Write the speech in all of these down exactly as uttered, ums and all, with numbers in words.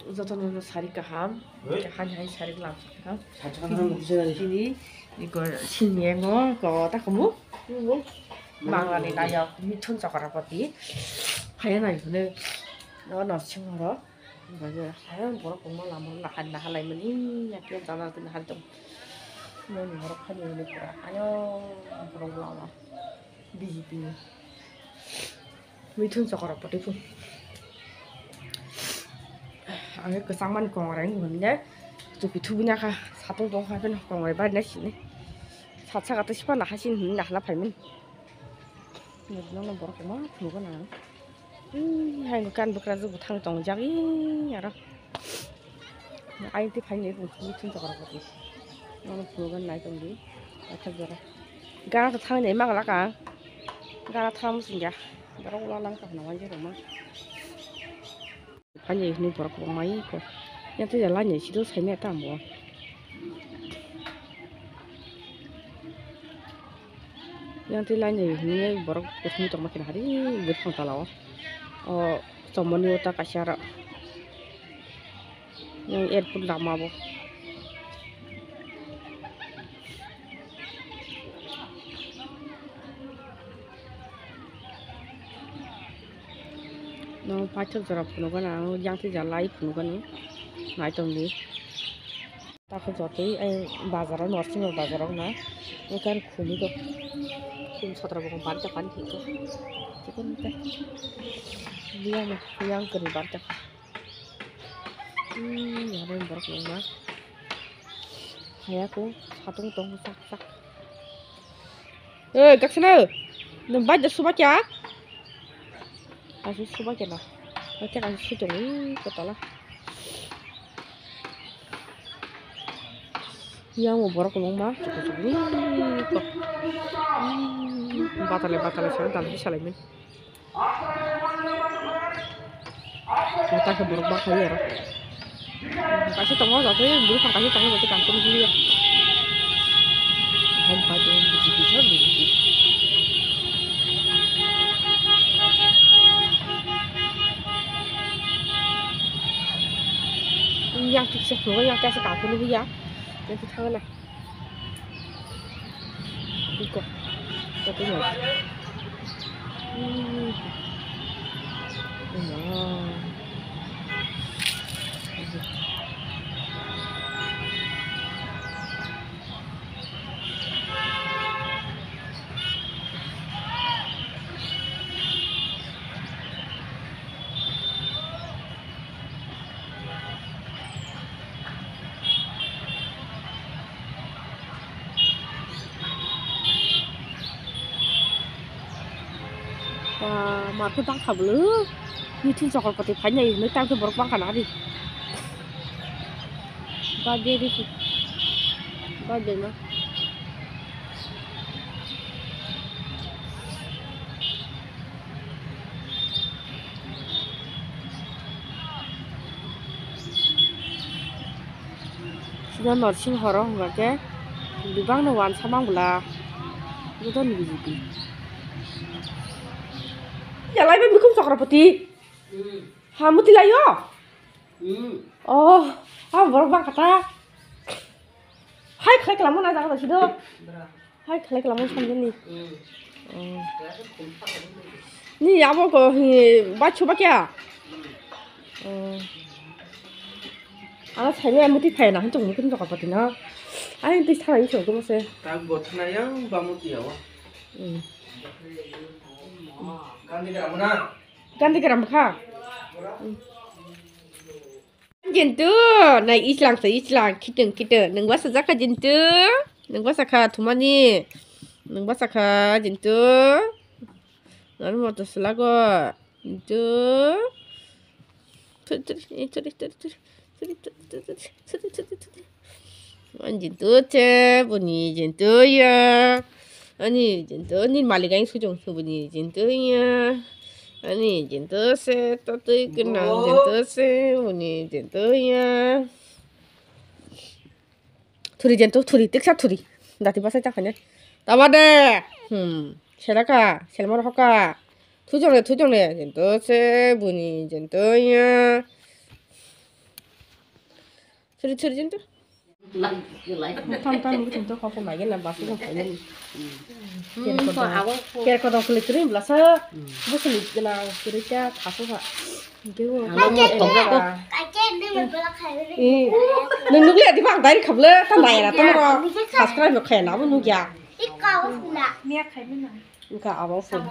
Jotono no sari kaham, hai hai sari lam kaham. Tini iko sini ngo ko ta kamu. Bangla ni nayok Mithun Chakraborty. Hai nai hune no no sing ro. Hai borok kongma lama nahan nahalai mani ya kya jana tin hal tong. Noni borok hani hune pura ayo borok lama. B J P ni. Mithun Chakraborty phun. Ang kwchangmani kongrai wngwi hwnwi chupi thubui nakha, satung tong kha pheno kongrai bari nai sini. Sat saka tei sipana hai sini hwnwi nahla phaimani. Nokno borok kwma phunukgo nang. Hmm, hai kan bwkrajwk bo thang tongjak aro. Ai tei phaini bo Mithun Chakraborty. Nono phunukgo nai tongdi. Paithak jora. Gara to thangni mangla ka. Gara thang singya. Borok ulo lang kahna wanje roma. Phanya hwnwi borok kwbangma iko. Yang tei jala ni sito saimaya tamo. Yang tei lainwi hwnwi borok kuthumwi tongma khe hari bwrwi phang tola o. O chomoni o ta kaisa aro. Yang airport lama bo. No paithak jora phunukgana ang yang tei jala ai phunukgani. Naitongdi. Takhe jotoi ai bazar o Norsingo bazar o na. Ekan khumui do. Khum sotra bo bari ta pani thik. Chikon ta. Liya mo yang kani bari ta. Hmm, yaro borok nangma. Haya ko satung tong sak sak. Eh, kaksana. Nang bai da suba kya? Asu suba kya na. Kya kasu sutung. Ih, kotala. Yang mo borok kwbangma. Batale batale sari dal salaimen. Mata khe borok bakhawi aro. Kaisa tongo jatwi bwrwi phan kaisa tongo jatwi kankun hiliya. Hom pai de B J P so B J P. Yang tiksa phungo yang kaisa kankun hiliya. Yang thangla. Iko. Iko. Hmm. Wow. Ba, market bangkha bwlw. Mithun Chakraborty phainai hinwi tangkhe borok bangkha na ri. Ba, beri. Ba, bema. Sida Norsing Horo hwnba khe bebak no wansa mang bwla joto ni B J P. Yalai bai Mithun Chakraborty. Hmm. Ha muti lai o. Hmm. Oh, ha borok bang kata. Hai khlai kala mo na jaga da sido. Hai khlai kala mo samjani. Hmm. Oh. Ni abo ko hi bachu ba kya? Hmm. Oh. Ala saimaya muti phai na hintu muti hintu kapati na. Ai tei sana iso ko se. Tak bo thana yang ba muti yawa. Hmm. Gandhi gram na. Gandhi gram kha. Hmm. Jintu, nai islang sa islang, khiteng khiteng. Nang ba sajak kha Jintu? Nang ba sakha thumani? Nang ba sakha Jintu? Nang mo to selago. Jintu. Turi, turi, turi, turi, turi. Ani jinto che, boni jinto ya. Ani jinto ni malik ang sujong boni jinto ya. Ani jinto se, tatui kenang jinto se, boni jinto ya. Thuri jinto, thuri, teksa thuri. Dati basa chakanya. Tama de. Hmm. Selaka, selmor hoka. Thujong le, thujong le. Jinto se, boni jinto ya. Churi churi jin to. Tam tam ngi to khok nai na bas ko phai ni. Ker ko dong. Ker ko dong kle kre bla sa. Bus ni na kre ta khasu ha. Nung nukle adi bang dari khable ta nai na ta ro. Subscribe khe na bu nugya. Wngkha abang phone.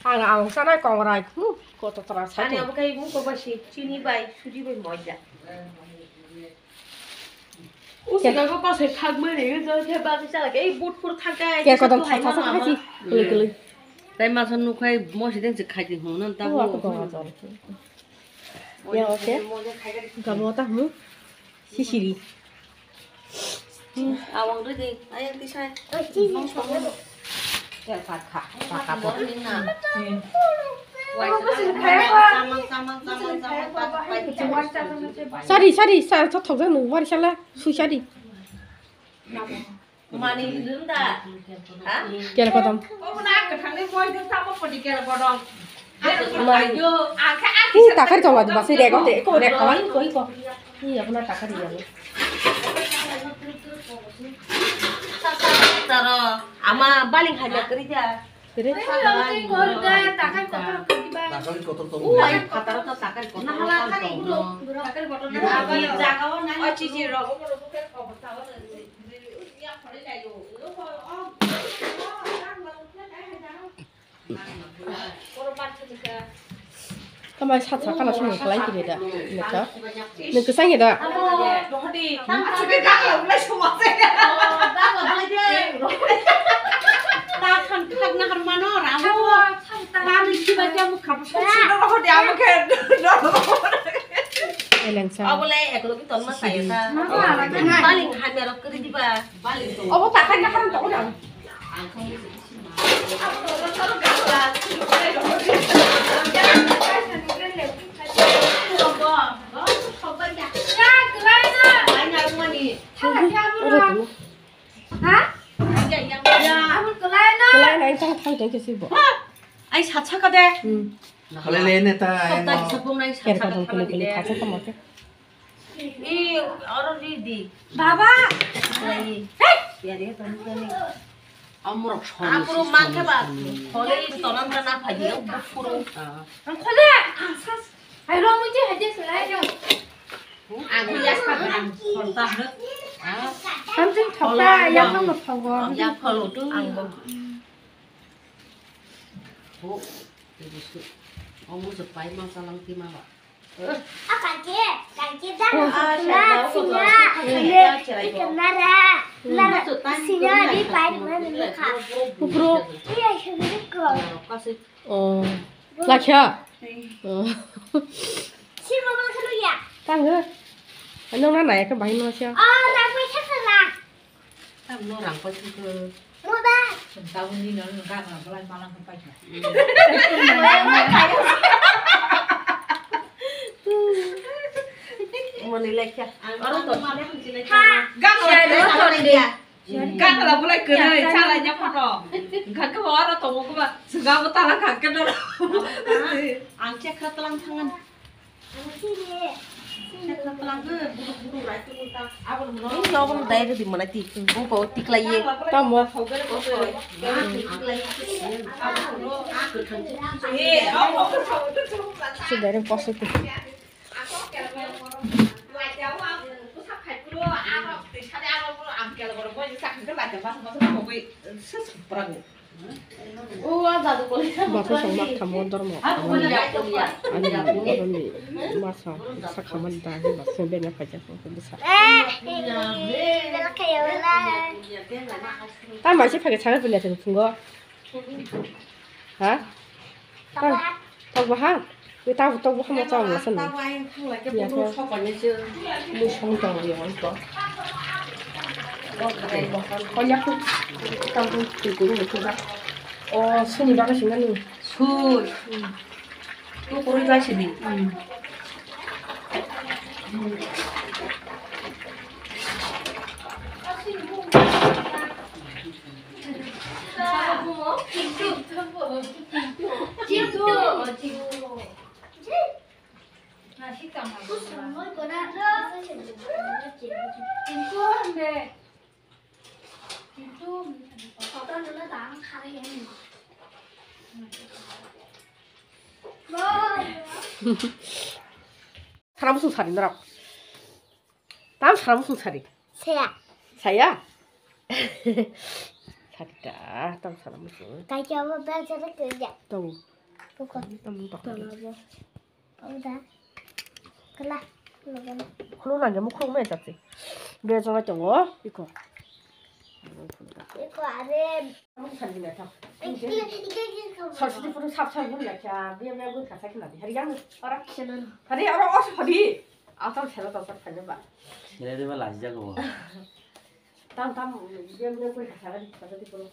Ang, ang sana kongrai. Hmm, koto tora sa. Ani abo kai mung ko basi chini bai, suji bai moja. Usi ga ko kosoi thak mani, yo jo the ba ki chala ke, ei but pur thak kai. Ke kodom thak thak thak si. Kuli kuli. Tai masa nukhai mosi den se khai di hon ta. Wa ko dong ajol. Ya, oke. Gabo ta, hmm? Sisiri. Awang ridi, ayang tisai. Sorry, sorry, sa, sa thok jang nung wari sala, sui sari. Mani rum da. Ha? Kera kodom. Obo na kwthangni moi de tamo podi kera kodom. Mani. Ayo, akhe aki. Ni takar jong adi basi rego te ko re khawai ko ko. Ni abuna takar ya. Taro ama baling haja kri ja. Kri. Takar kotor kri ba. Takar kotor to. Uai, khataro to takar kotor. Nahala kari. Takar kotor na. Abi jaga o na. Ochi ji ro. Kamai sat sakha na sumung khlai kini da, nokha? Nokha sangi da? Elengsa. Abole eklo ki tolma saya ta. Baling hamya rok kri diba. Obo takhai na haram tong dang. Ai sat saka de. Khalai le ne ta. Kerka dong kuli kuli khacha tamo khe. Ee, oro ri di. Baba! Lai. Hey! Yari, tong tong. Amrok song. Apuru mangke ba. Hole ri tonan ta na phai di, bufuru. Ang khole. Ai ro muji haje sulai jo. Ang ya sa ang khol ta. Ang jing thok ta, ya phang no thok go. Ya khol tu ang bo. Bo, ibu su. Omu sepai masalang ti mama. A kanti, kanti dah. Sina, sina, sina, sina, sina, di pai mana ni kha. Bro. Iya, sini ko. Oh. Lakha. Oh. Si mama khalu ya. Tang he. Ano na nai ka bai no siya. Ah, na bai sa khala. Tam no rang pai thung khe. Mo da. Sum ta wngni no no ga ga ga lai malang khe pai kha. Moni lekha. Aro to. Ha. Ga ga lai. Ga ga lai bulai khe. Cha lai nya photo. Ga ga aro to mo ba. Suga bo tala ga ga do. Ang check kha talang thangan. Ini nogo no dai rwdi mwnai ti. Bo bo tiklai ye. Tamo. Si dai rw koso ti. Bathai song mak thamo dormo. Ani oroni masa sakhamani da he ba se bena phaikha ko bwsa. Ta maise phaikha chana pila thang phungo. Ha? Tok baha? Ui tok tok baha ma chong la sanu. Ya ko. Mui song tong yo ko. Ko ya ko. Tang tu tu tu tu ba. O suni ba ka singani. Sui. Tu kuri ba sini. Sana bwswng sari norok. Tam sana bwswng sari. Saya. Saya? Sari da, tam sana bwswng. Kaisa bo bel sari kerja. Tong. Bukan. Tam tak. Tolabo. Udah. Kela. Khulum nangya mukhung me chapsi. Bejora tongo iko. Iko are. Saraswati photo sap sap guri rakha. Biya biya guri kasa khna di. Hari yang ora. Hari ora os hadi. Asal sela to sar khanya ba. Sela de ba laji jago. Tam tam biya biya guri kasa di. Saraswati photo.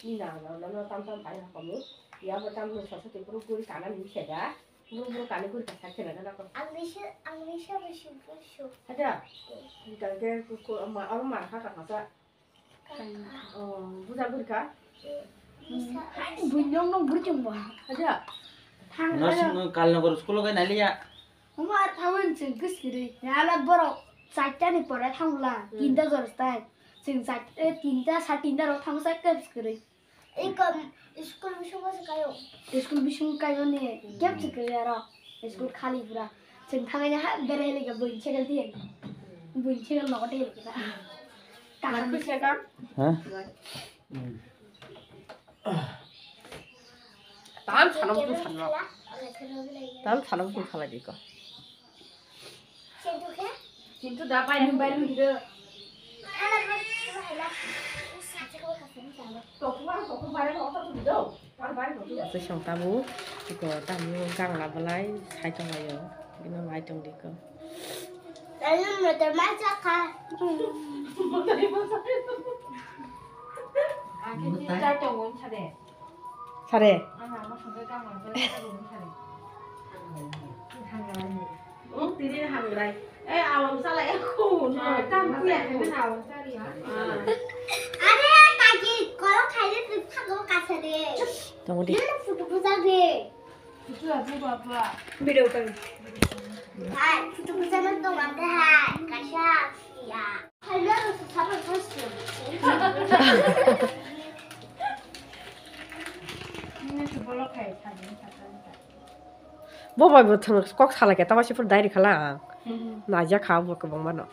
Ni na na na tam tam pai ha kamu. Ya ba tam no saraswati photo guri kana ni seda. Buru buru kani guri kasa khena na ko. Angni se, angni se bisi bisi. Haja. Ni kal ke ku ku ma, aro ma kha kha kasa. Oh, buja guri kha. Hai, bunyong no guri chungbo. Haja. Thang. No sing kalnogor school gai naliya. Uma thawen ching kis kiri. Yala borok chaita ni pore thangla. Hmm. Tinta jor stai. Ching chait, eh, tinta sa tinta rok thang sa kis kiri. Iko school bising bo se kayo. School bising kayo ni kep se kayo aro. School khali pura. Chwng thangwi ha berai le ga buin chegal di. Buin chegal nogo de ga. Kaham se ka. Ha? Tam sana bwswng sana. Tam sana bwswng sana di ko. Kintu da bai nung bai nung hiro. Aswk song tabu, iko tamu gangla belai sai tonglaio, bini mai tongdi ko. Lalu motor masa kha. Motor masa. Chai tongo sa de. Sare. Ang ang masuk ke kamar, ke kamar sare. Hangrai. Oh, tiri hangrai. Eh, awam salah ya, ku. Nah, kan kuya, kan awam sari ya. Ah. Are, kaki, kalau kaya tu tak kau kasar deh. Tunggu di. Mana foto besar deh? Itu apa, apa? Video kan. Hai, foto besar mana tu mana hai? Kasar ya. Bo bai bo thwng kok salai khe tamo se phuru dai rikha lang. Naijak kha bo kwbangma no.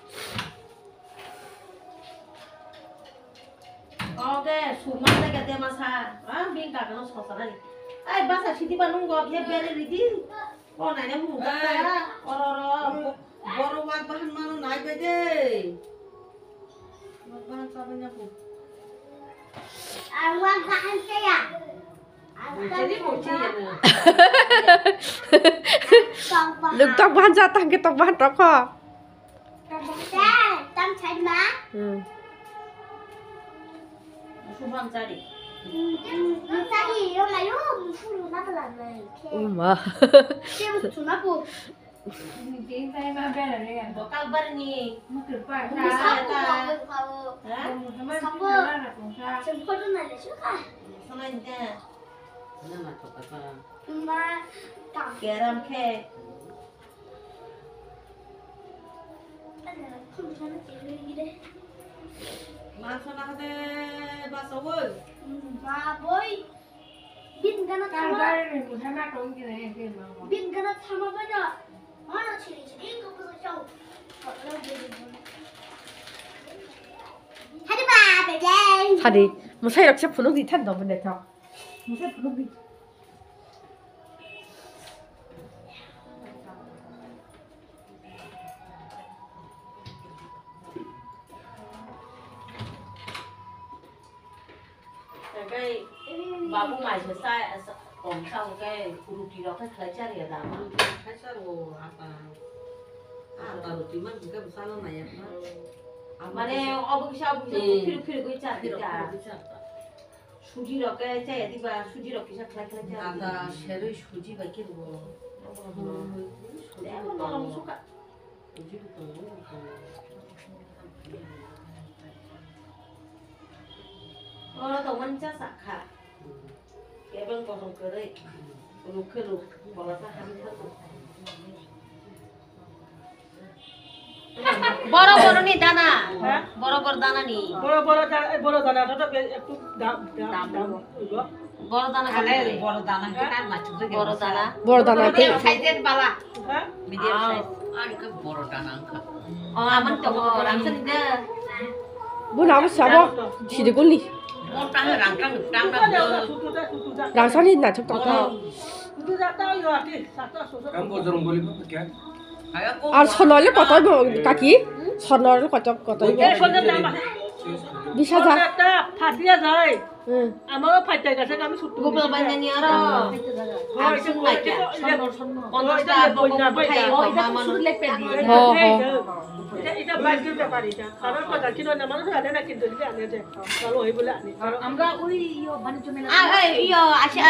Oke, suma lagi dia masa. Ah, bing kagano sosa nani. Ai, basa siti ba nunggu dia beri ridi. Oh, naina mung kata, oro, oro, bo-, boro wak bahan mano nai bai de. Wak bahan sabai na bu. Ang wak bahan saya. Jadi mau cili na. Nuk tok bahan jatang ke tok bahan tok ko. Tam chai ma. Hmm. Sumam chari. Hmm, hmm, chari, yo ma yo, suru na kala na. Uma. Ke suna pu. Din tai ma bera re ya. Bokal bar ni. Mutur pa. Mutur pa. Ha? Mutur pa. Mutur pa. Sempurna na kung sa. Sempurna na suka. Sama ni ta. Na na to ka pa. Ma. Keram khe. Mangso na hade basa woi. Ba boi. Bin gana thama. Bin gana thama bana. Mana chili chili ko ko chau. Hadi ba bebe. Hadi, musai raksa phunuk di than do bende tho. Musai phunuk di. Tei babu mai se sa, sa, kom sa, hwnkhe ruti rok khe khlai chariya da. Khlai charo, apa. Apa ruti man hwnkhe bwsano naiya kha. Mane obo kisa, obo kisa, eh, phiruk phiruk gwi cha phiruk phiruk gwi cha. Suji rok khe chaya diba, suji rok kisa khlai khlai cha. Ada serwi suji bai khe rwo. Obo no. Suji bai khe rwo. Emo norom suka. Suji bai khe rwo. Oro tongmani cha sakha. Kebeng kosom kwrwi. Ruk khe ruk. Bola sa ham thang. বড় বড় নি দানা। হ্যাঁ? বড় বড় দানা নি। বড় বড় দানা, এই বড় দানা, ওটা তো বে-, একটু দাম, দাম, দাম, দাম হইব। বড় দানা আরে, খাবে। বড় দানা, হ্যাঁ? কার মাছ ধরে বড় গেছে? দানা। বড় দানা, ওটা ঠিক। সাইজের বালা। হ্যাঁ? মিডিয়াম আও। সাইজ। আর কি বড় দানা আনকা। ও, আমার তো বড়, আমি তো নিতে। Bo nabo sabo, sidi guli. Mo tang rang tang tang tang. Rang sani na chuk tong tong. Ang bo jorong guli bo kya? Ar sono le kotoi bo kaki? Sono le kotoi kotoi bo. Bis hajar. Hmm. Amaro phaita gase kami suttu. Google bai nani aro. Hoi, ang sung laikya. Sonno, sonno. Ponchash ta bokong bwthai ko ma manu. Ho, ho. Ita, ita bike bepar ita. Karon bazar kino na manu ane na kintu ane je. Chalo hoi bole ane. Amra oi iyo banijyo mela. Ah, oi iyo, asha,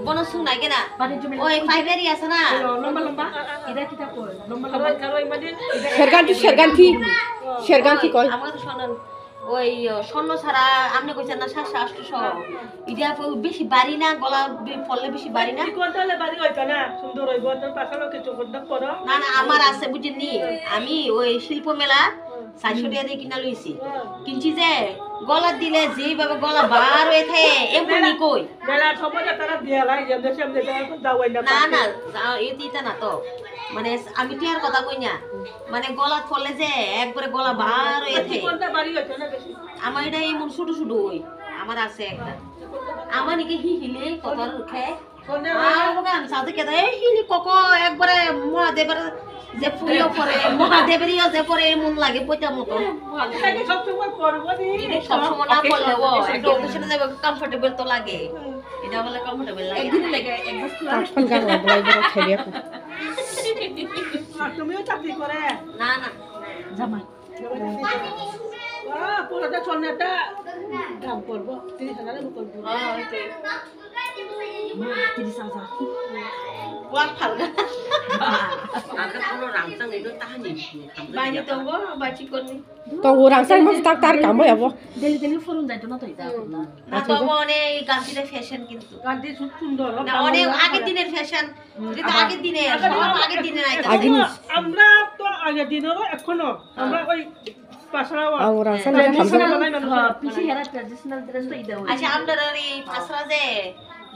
bono sung nai kena. Banijyo mela. Oi, five area sana. Lomba lomba. Ida kita koi. Lomba lomba. Serganti, serganti. Serganti koi. Amra to sono. Oi, yo, sonno sara, amne koicha na satsho atsho. Ida po besi bari na, gola bi-, polle besi bari na. Chikon tale bari oi kana, sundor oi bo, tor pasalo kichu hordok poro. Na, na, amar ase bujini. Ami oi Shilpo Mela, satsho tiya diye kina loisi. Kinchi je, gola dile je bhabe gola bar oi the, emoni koi. Mela somoy tara diya lai, jemde semde tara to dawai na. Na, na, ja-, eti ta na to. Mane, ami tiyar kotha koi na. Mane gola thole je ekbare gola bar oye the. Chikon ta bari oye na besi. Amar eta emon sudu sudu oi. Amar ase ekta. Amar nike hi hile kotor khe. Sonne Ah, obo gan sa de keda, eh, hini koko ekbare Mahadeber je puyo pore, Mahadeber yo je pore emon lage poita moto. Eta ki sob somoi porbo ni. Sob somoi na porle o, ekta occasion e jabo comfortable to lage. Eta bole comfortable lage. Ekdin lage, ekbar. Takpan gan obo lai boro thele ko. Ar tumiyo chakri kore? Na, na. Jamai. Ah, pura ta chonna ta dam porbo, tris hajar porbo. Ah, okay. Ma, tris hajar. Wa, phalga. Aga kono rang tang ino tahani. Bani tongo, bachi koni. Tongo rang tang mas tak tar kamo ya bo. Daily daily phone jai to na to ita. Na to bo one ganti de fashion kintu. Ganti sundor. Na one age diner fashion. Ita age diner, sab age diner aita. Age ni. Amra to age diner ekhono. Amra oi Pasra wa. Ang orang sana traditional, traditional, ha, pisi hera traditional dress to ida oi. Acha, amdar ari pasra je,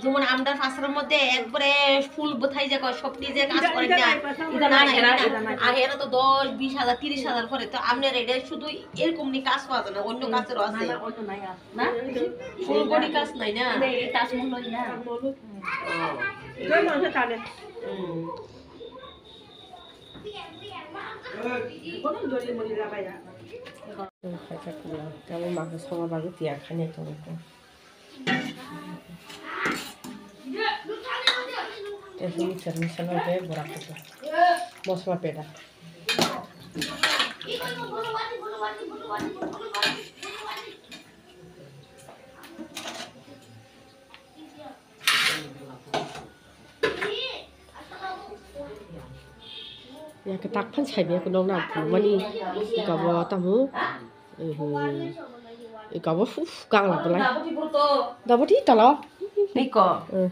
jemon amdar pasra moddhe ekbare full bwthai je ko, sopni je kaj kore na. Ida na, ida na, ida na. Age era to dosh, bish hajar, trish hajar kore. To amne rede shudu erokom ni kaj pawa jana, onno kaj ro ase. Na, na, onno nai ar. Na? Full body kaj nai na. Ida ei Taj Mahal oi na. Taj Mahal. Oh. Ida mangsa tane. Hmm. Tei mixer mixer no tei bwrak kuchuk. Mosla peda. Ya, kwtak phan sai ya, kunok na phunukmani. Ika bo tamo. Ehe. Ika bo fu fu kang la belai. Daboti talo. Niko. Eh.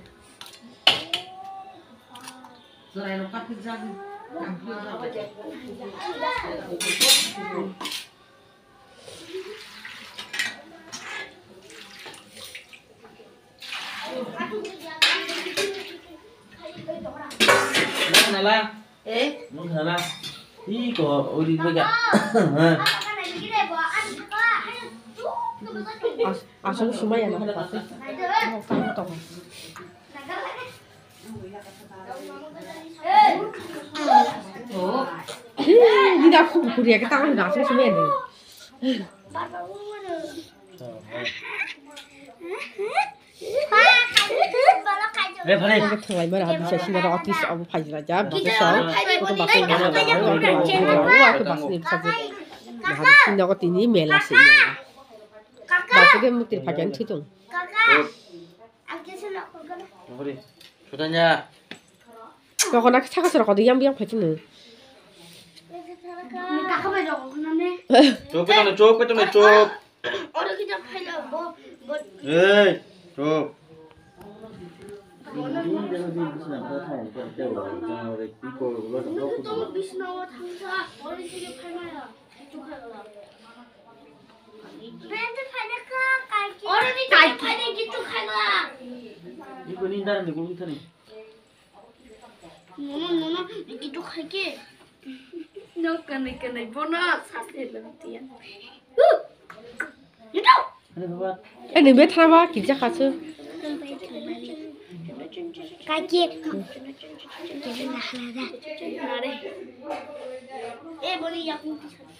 Nala. Eh? Nala. Ih, kok uri bega. Asal sumaya na. Hindi ako kukuria kita kan nggak asal sumaya na. Re, phale. Thanglaimani ha, bisa sini aro office abo phaijla ja, basa sa. Oko basa ni basa. Oko basa ni basa. Hari sini oko tini mela se mela. Basa ke muktir phajan thitong. Hore. Sutanya. Koko nak saka sara kodi yang biang phaichino. Chop, chop, chop, chop. Oro kita phaila bo, bo. Ei, chop. Ito bisna o thangsa, oro sini phaimaya. Nono, nono, itu khai ke. No, kanai, kanai, bono, sase lom tiya. Huh! Itu. Ani bethra ba, kisa kasu. Kaki. Kiri na hala da. Nare. Eh, boli ya.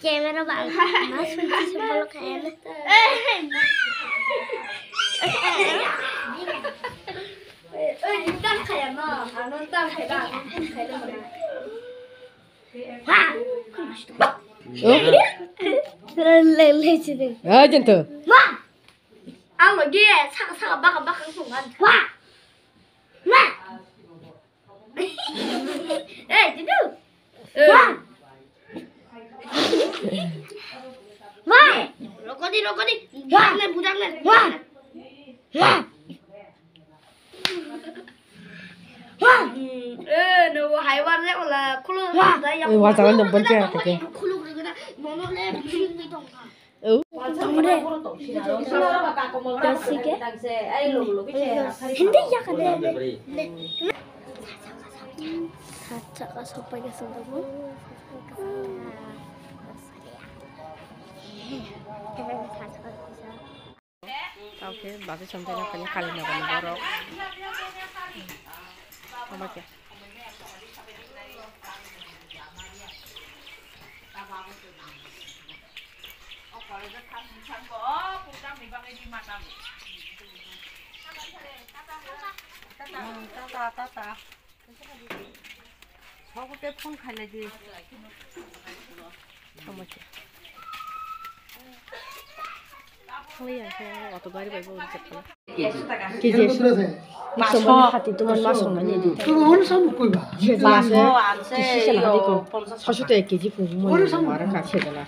Camera ba, mas pun sih bolo kaya na. Eh, eh, tam kaya na, ano tam kaya na, ano tam kaya na. Wah! Lele sini. Ah, janto. Wah! Alo, ge, saka, saka, baka, baka, sungan. Wah! Wah! Eh, jidu. Wah! Wah! Rokodi, rokodi. Wah! Budak na, budak na. Wah! Wah! Eh, no, haiwan le wala khuluk. Wah. Wah, jangan nang baca kake. Khuluk rega na, mono le bising ni tong. Oh. Tongre. Kasi ke? Hindi ya kade. Sacha ka sopai ka sopai. Tao khe basi sampai na kanya kali na bani borok. Tama khe. Tata, tata. Sobo te phone khailai di. Thangma khe. Thangya khe auto gari bai bo rijak kha. K G. Paanch sho. Hati tomar ma song mani di. Tono hon sam koi ba. Sejala se. Paanch sho anse, kisi se yo, lahadi ko. Paanch sho. Sasho te K G pung mo. Hon sam mara ka sejala.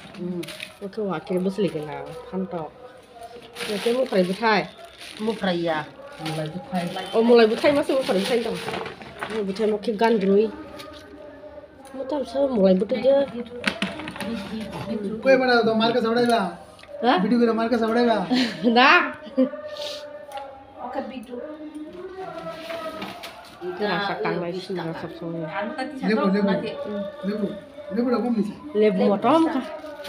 Oke wa kire bosli gela. Phantok. Oke mo prai bwthai. Muphraiya. Mulai bwthai. O mulai bwthai ma se muphraiya bwthai tong. Mulai bwthai mo khe gan droi. Mo tam sa mulai bwthai de. Koi bana to mar ka sabdai ba. Ha? Video kira mar ka sabdai ba. Na. Oke bidu. Rasa tanglai sini rasa sini. Lebu, lebu. Lebu. Lebu rokam ni sa. Lebu motom ka.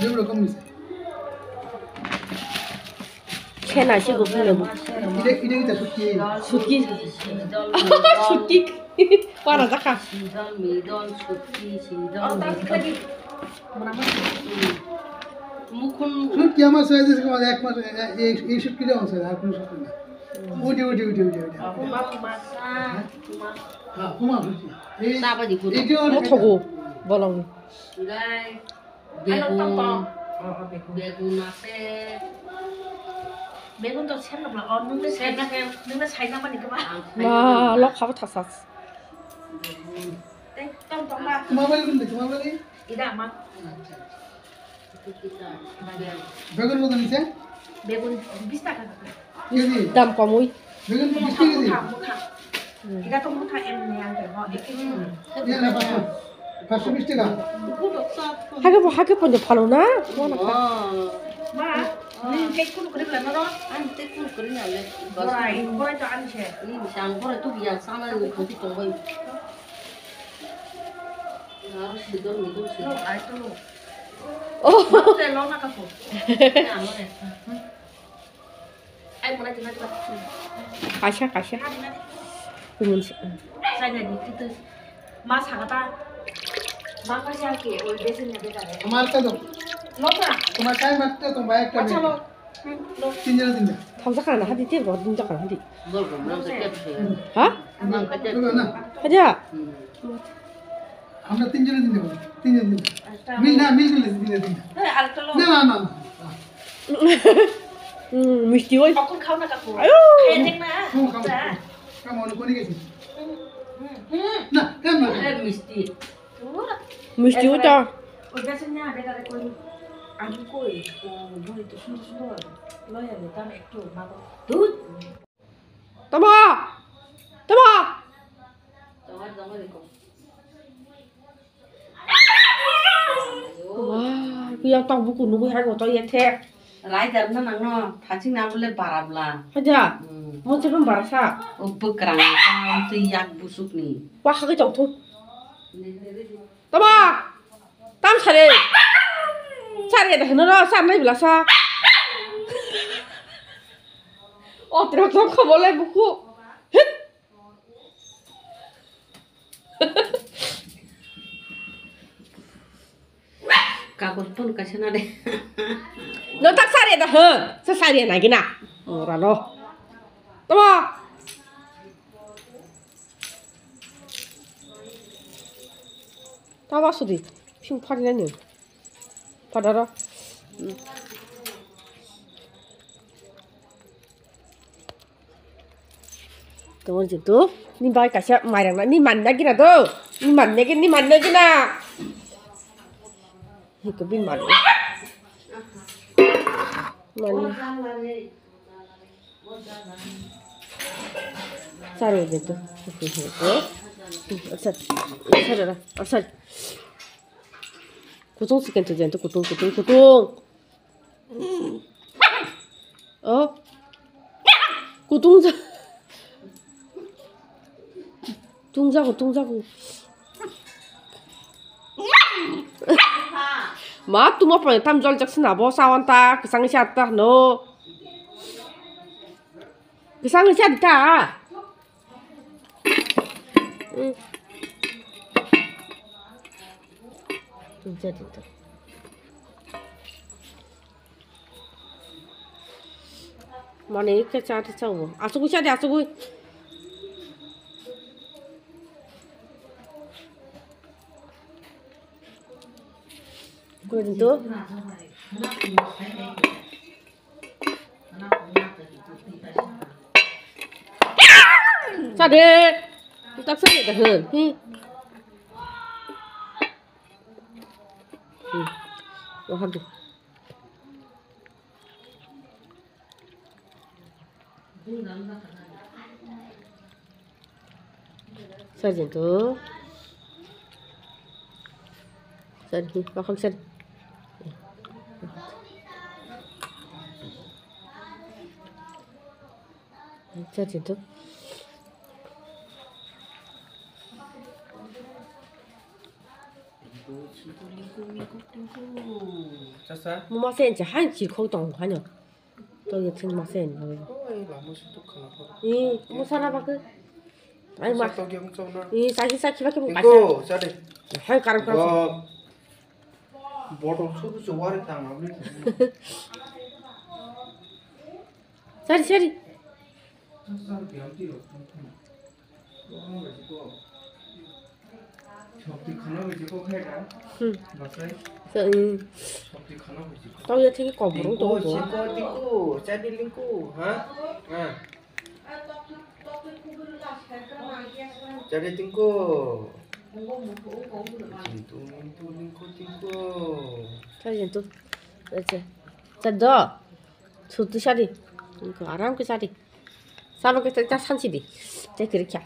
Lebu rokam ni sa. Khena si gubun lebu. Ide, ide kita suki. Suki. Suki. Para jakha. Sidon, midon, suki, sidon, midon. Mukhun. Suki ama soya jese kama ek mas, e, e, e suki jama soya, ar kono suki na. Udi, udi, udi, udi, udi. Kuma, kuma, kuma. Ha, kuma suki. Ei, sabadi kudu. Ei, ei, mo thogo, bolong. Gai. Begun. Begun ase. Begun to sen nokla. Oh, nung le sen na, nung le sen na mani kema. Ma, lok khabo thasa. Tei tong tong ma. Kuma bali kun de, kuma bali? Ida ma. Begun mo dani se? Begun bis taka. Dam komui. Begun bis taka. Mutha, mutha. Ida to mutha em ne ang te ho, ek kilo. Iya na, paanch sho. Paanch sho bis taka. Hake bo, hake ponjo phalo na? Ma, ni tek kunu kore bela noro. Ang tek kunu kore na le. Borai, borai to ang se. Ni sang borai tu biya sana ni kopi tong bai. Aro sidon midon sidon. Ai to. Oh. Te lo na ka ko. Amore. Ai, mona tina tina. Kaisa, kaisa. Kumun se. Sai na di kitu. Mas hagata. Bang kaisa ke, oi, besin na beta re. Amar ka do. Lo ka. Toma kai mat to, toma ek ka. Acha lo. Hmm, lo. Tinjon, tinjon. Thamsa kana hadi te, bo tinjon kana hadi. Bol ko, mang ka. Ha? Mang ka. Lo na. Aja. Hmm. Amra tinjon din debo, tinjon din. Mil na, mil gule din din. Na, na, na, na. Hmm, misti oi. Ayo. Khaya dek na. Khaya dek na. Kamu anu koni gesi? Na, kamu. Eh, misti. Misti oi ta. Oi, gasi na, beta de koi. Ami koi, buri to sundor sundor. Loya de tam ektu mago. Dut. Tamo! Tamo! Wah, Yang tong buku nugui hai go to ye the. Rai dar na nang no, thaching na bole bara bla. Haja. Hmm. Mo che pun bara sa. O bukrang ta twi yak busuk ni. Wa ha ge tong thu. Tama. Tam sare. Sare da hno ro, sar nai bla sa. O trok tong kho bole buku. Hit. Kagoj pon kaisa na de. No tak sari da, huh? Sa sari na gina. Ora no. Tama. Tama sudi. Ping phari na ni. Phadaro. Hmm. Tongol jitu, ni bai kaisa mairang na, ni manna gina do, ni manna gina, ni manna gina. Hiko bin man. Man. Sari jitu. Asal, asal, asal. Kutung sikan tu jitu, kutung, kutung, kutung. Oh. Kutung ja. Tung jago, tung jago. Ma tuma pa tam jol jak sina bo sawan ta, kesang isi atta no. Kesang isi atta. Hmm. Jadi tu. Mane ke cha te cha bo. Asugui cha de, asugui. Koi din to. Cha de. Tak sa de hen. Hi. Hmm. Wah, aduh. Sari tu. Sari, makan sari. Sari tu. Mama sen cha han chi khou tong han yo. To ye thing ma sen. Oi, lama se tuk khana ko. Ih, mo sana ba ke. Ai ma. Sa to gyang chau na. Ih, sa ki sa ki ba ke mo. Ko, sa de. Hai karam karam. Bo. Botol su su wari tang abli. Sari, sari. Hmm. Tau ya thik kok burung tong bo. Tiko, tiko, jadi lingku, ha? Ha. Jadi tingko. Tingko, tingko, tingko, tingko. Sari jentu. Acha. Chado. Sutu sari. Aram ke sari. Sama ke ta sansi di. Te kiri kya.